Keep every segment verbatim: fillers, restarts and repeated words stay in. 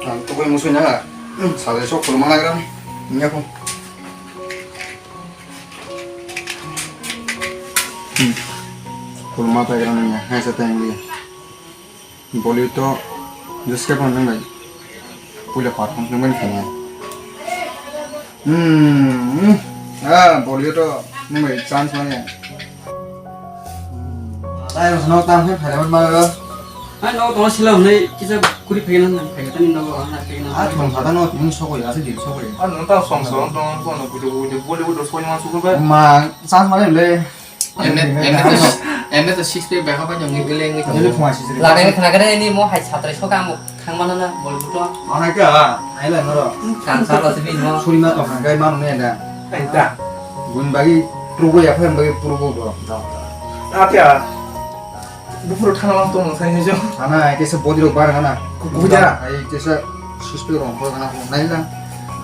Ang tubui musui nang, salai sok khuluma nagra ni, nya ko. Hmm. Khuluma pagra nang ya, hai sa tang li. Bollywood to just ke pon nang bai. Puila perform nang bai khaina. Hmm. Ah, Bollywood to nang bai chance mane. Dai no tang hai phai ma. Ah, no to sila hwnwi kisa kuri phai nang phai tani no ha phai nang. Ah, thong phata no tini sokoi ase din sokoi. Ah, no ta song song tong ko no kujo kujo Bollywood ro soi ma sukur ba. Ma chance mane le. Ene ene to ene to six pack beka pa jong ni gele ngi. Lagani khna gane ni mo hai satrai soka mo. Thang mana na Bollywood to. Mana ka? Ai la ngoro. Kan sa lo simi mo. Suri ma to phang kai ma ne da. Ai da. Gun bagi purbo ya phang bagi purbo bo. Atia. Bufuro thana lang tong sai ni jo. Ana ai kesa body rok bar kana. Kuja. Ai kesa suspect rong ko kana nai la.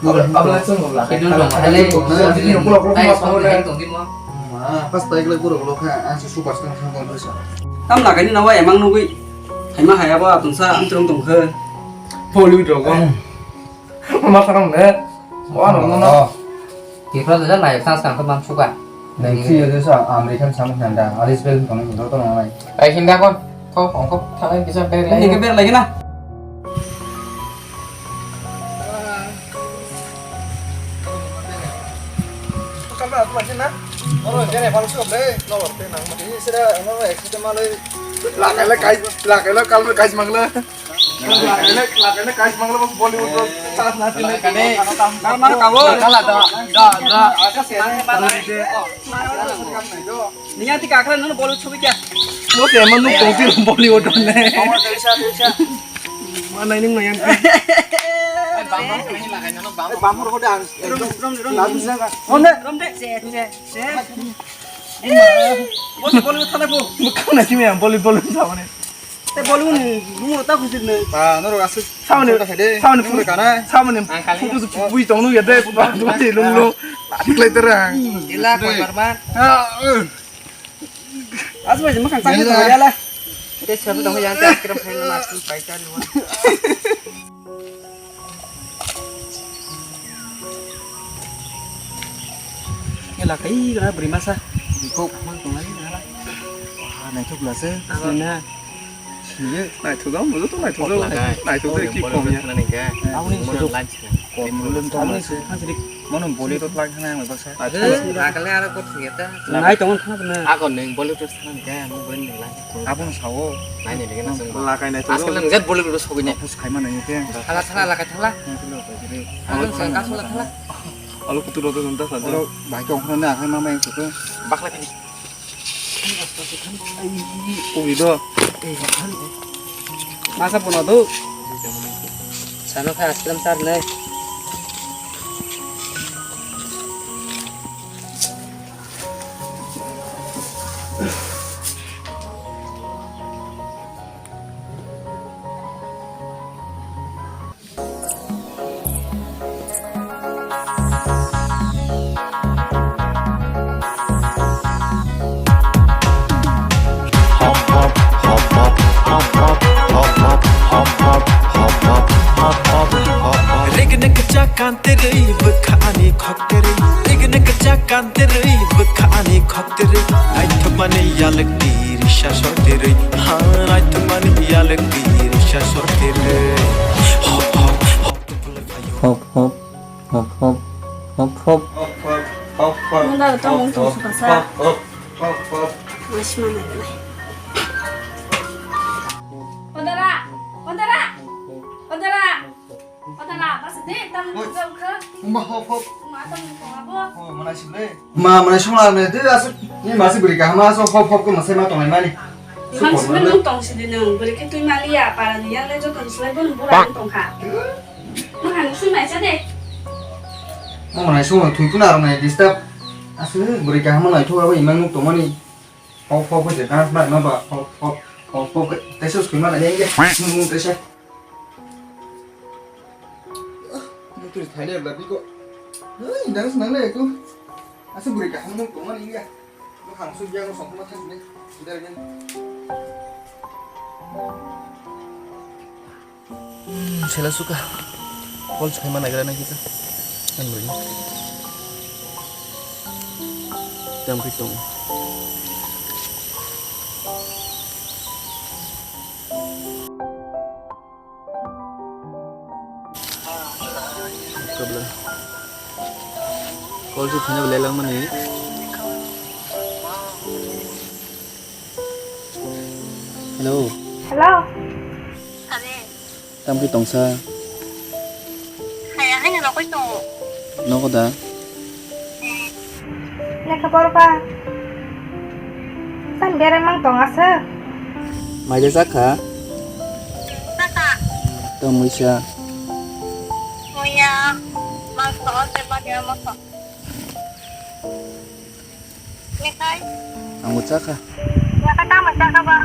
Abla chung la. Kidun dong, hai lai. Ni ulo ulo ma ko le. Tong di mo. Ma, pas pai gele buro ulo kha, ang se super star kha kon sa. Tam lagani nawa emang nugui. Haima haya ba atun sa ang trong tong khe. Bollywood rok. Ma kharang ne. Wa no no. Tipra da nai chance kan ko mam suka. Nai si yo sa American sam kan da. Alice Bell kono ko to nai. Ai hinda kon. Ko kon ko thalai bisa ber lai. Ni ke ber lagi na. Kalma aku masih na. Oro jere bang suka bre. No te nang ma. Ini sira no ek sita malai. Lakai la kai lakai la kalma kai mangla. Lakai la lakai la kai mangla bos Bollywood ro tas na tine. Kane. Mar mar kabo. Kala da da da. Niya ti kakra no Bollywood chhobi kya? Mo se manu kongti Bollywood ne. Ma nai ning nai. Bamur ko dance. Rom rom rom. Rom de. Bos Bollywood thana ko. Mo kana kimi Bollywood Bollywood thana. Te Bollywood ni bumo ta khujir ne. Ba norok asuk. Samani, samani photo kana. Samani photo bui tong nugya de. Ba ba lung lung. Adik lai terang. Ila koi barman. Asu bai makan tang tang ya la. Te sabu tong yang te askram khai na askram kai ta nuwa. Ela kai gara beri masa. Biko kamang tong lai na la. Wah, naithok la se. Abo na. Siye. Naithok ang mulo to naithok. Naithok de ki kom ya. Aboni sujuk. Kom mulo to. Aboni sujuk. Mano boli to tlak hana ang baksa. Rakale aro kot siyata. Nai tongon khana na. Ako neng boli to sana ka mo boli neng lang. Aboni sawo. Nai ne dega na sung. Lakai nai to. Askal nang jat boli to sogoi ne. Pus khai ma nai ke. Thala thala lakai thala. Ang sang kasola thala. Alo kutu lo to nonta sa. Alo bai ko khana na khai ma ma yang suko. Bakla kani. Ui do. Masa bono do. Sana kha askram tar nai. Rignik cha kantirwi bwkha ani khoktirwi. Rignik cha kantirwi bwkha ani khoktirwi. Naithokmani yalwk tiri sasor tirwi. Ha, naithokmani yalwk tiri sasor tirwi. Hop, hop, hop. Hop, hop, hop, hop, hop, hop. Hop, hop, hop, hop, hop. Nung da tong mung tong suka sa. Hop, hop, hop, hop. Mas mana nai. Kondara, kondara, kondara. Kondara, pas de tam. Oi. Kau ke. Uma hop hop. Uma tam kau apa? Oh, mana sih le? Ma, mana sih mana de asuk. Ni masih beri kahma so hop hop ke masih ma tong mani. Nang sih nung tong sih de nung. Beri ke tu mali ya para ni yang le jo tong sih le bon bura tong kha. Mahan sung nai sa de. Mo nai sung thui kuna rong nai disturb. Asu bwrwi kaham nai thu abo imang nuk tongmani. Hok hok je dance bai ma ba hok hok hok hok teso sui ma nai nge. Nung teso. Mutri thai le bla biko. Hei dance nang le ko. Asu bwrwi kaham nuk tongmani nge. Mo hang su biang song ma thang ne. Dal gen. Sela suka. Call sai mana gra na kita. Ang beri. Jam kri tong. Kabla. Call si phone belai lang mani. Hello. Hello. Ade. Tam khe tongsa? Haya, haya, nokoi tongo. Nogo da? Lekha porba. Tam berai mang tong asa. Mai de jakha? Jakha. Tam muisa? Muya. Mangso, tei bagya mangso. Mekhai? Ang bo chakha. Yakha tamo chakha ba?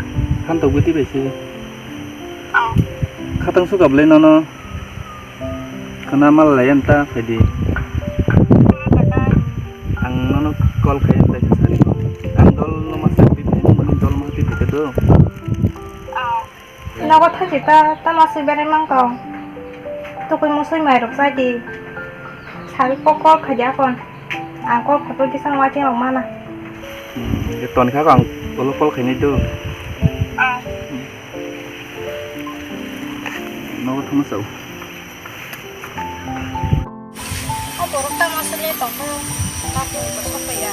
Khan to bwtwi bai se. Oh. Khatang suka bwlai nono. Khana mal lai anta phaidi. Ang nono call khai anta sari. Ang dol no ma sakti phai, dol ma sakti phai do. Oh. Nogo thangsi ta, tamo aswk berai mang tong. Tukui musui mai rok chai di. Sari kok kok khaidi akon. Ang kok khato di sang wati rok mana. Hmm, ye ton kha ang kolo kol khaini do. Ah. Nogo thangma sao. O borok tamo aswk le tongkha, ma kung kosok ya.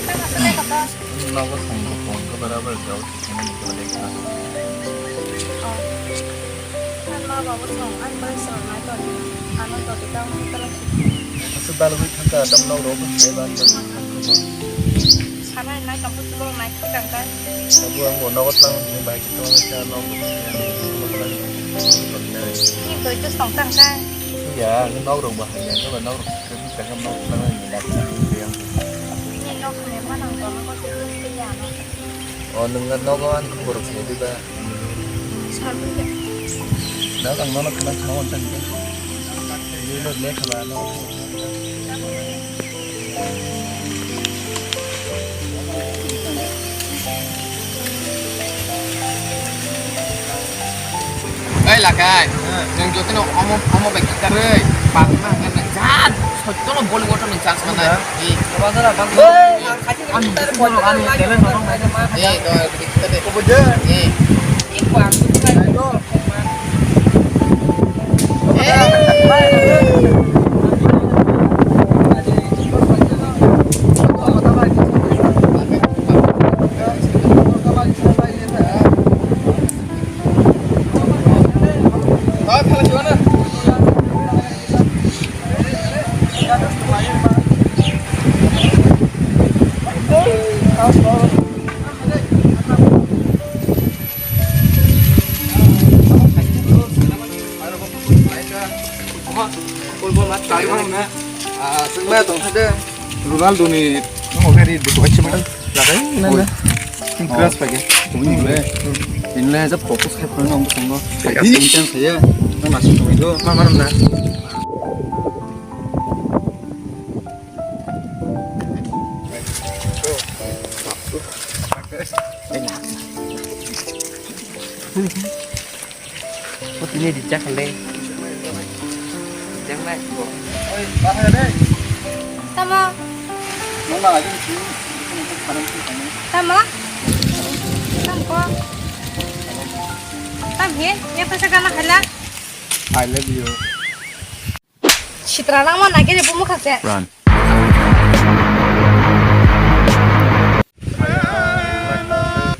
Tamo aswk le tongkha. Nogo thangma tongkha, beraber jao, thangma tongkha, lekha. Oh. Ang ma babu song, ang bai song, nai to, ano to, kita ang kita lagi. Aswk balwi thangkha, tam nok rok bai ban. Sana nai kamu tulo nai kita kan. Babu ang bo nogot lang ni bai kita lang sa nok. Ni to itu song kan kan. Ya, ang nok rok bahaya, nok rok kita kan nok lang ni lagi yang. Ni nok ni mana to nok itu ya no. O, nwng nogo ani khobor rok sai diba? Dal ang nono khna kha hwn tang khe. Nino le khaba no. Ei lakai, nwng jotono omo omo bai kikarwi, pagma hwnna jat sottono Bollywood no chance mana. Ei. Ang buku no ani talent no. Ei, to kita deh. Ei. Ronaldo ni omo gari duku achi mana? Lagai na na. Crash pakai. Ini le, ini le aja fokus kai pernah nong tunggu. Ini kan saya, kan masuk tunggu itu. Mama mana? O tini rijak le. Rijak nai. Tamo. Tamo. Tam ko. Tam he, ya pasa gana hala. I love you. Sitra nang ma nagiri bumu khase. Run.